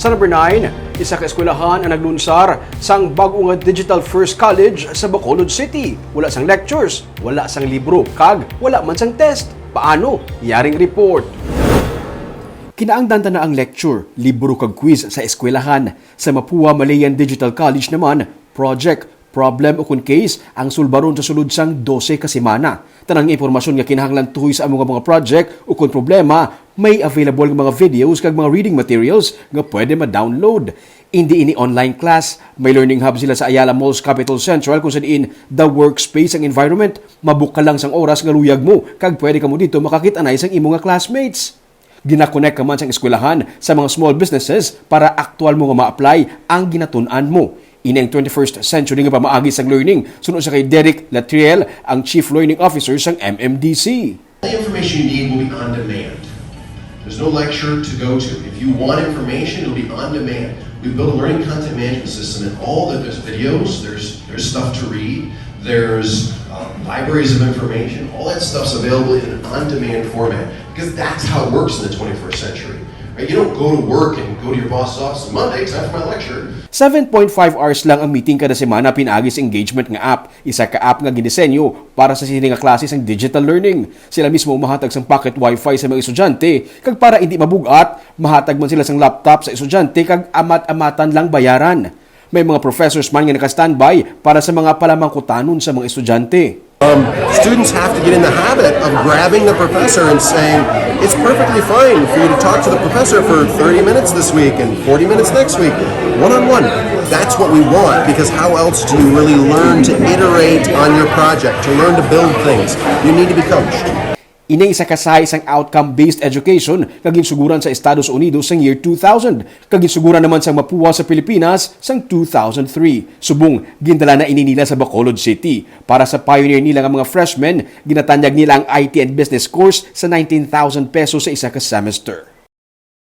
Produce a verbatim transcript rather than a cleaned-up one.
Sa number nine, isa ka eskwelahan ang naglunsar sang bag-o nga Digital First College sa Bacolod City. Wala sang lectures, wala sang libro, kag wala man sang test. Paano? Yaring report. Kinaangdan ta na ang lecture, libro kag quiz sa eskwelahan. Sa Mapua Malayan Digital College naman, project, problem ukon case ang sulbaron sa sulod sang dose ka semana. Tanang impormasyon nga kinahanglan tuhoy sa amo nga mga project ukon problema, may available nga mga videos kag mga reading materials nga pwede ma-download. Indi ini online class. May learning hub sila sa Ayala Malls Capitol Central, kung sa diin the workspace ang environment. Mabukal lang sang oras nga luyag mo, kag pwede kamo dito makakit-anay sang imo nga classmates. Gina-connect ka man sang eskwelahan sa mga small businesses para aktual mo nga ma-apply ang ginatun-an mo. Ini ang twenty-first century nga pamaagi sang learning, suno sa kay Derek Latriel, ang Chief Learning Officer sang M M D C. The information you need will be on demand. There's no lecture to go to. If you want information, it'll be on demand. We built a learning content management system, and all that there's videos, there's there's stuff to read, there's uh, libraries of information. All that stuff's available in an on-demand format because that's how it works in the twenty-first century. Right? You don't go to work and go to your boss's office on Monday. It's time for my lecture. Seven point five hours lang ang meeting kada semana pinaagi sa Engagement nga app, isa ka app nga ginisenyo para sa sini nga klase sang digital learning. Sila mismo ang mahatag sang pocket wifi sa mga estudyante, kag para indi mabug-at, mahatag man sila sang laptop sa estudyante kag amat-amatan lang bayaran. May mga professors man nga naka-standby para sa mga palamangkutanon sa mga estudyante. Um, students have to get in the habit of grabbing the professor and saying, it's perfectly fine for you to talk to the professor for thirty minutes this week and forty minutes next week, one on one. That's what we want, because how else do you really learn to iterate on your project, to learn to build things? You need to be coached. Ini isa ka sahi sang outcome-based education nga ginsuguran sa Estados Unidos sang year two thousand, kag ginsuguran naman sang Mapua sa Pilipinas sang two thousand three. Subong, gindala na ini nila sa Bacolod City. Para sa pioneer nila nga mga freshmen, ginatanyag nila ang I T and Business course sa nineteen thousand pesos sa isa ka semester.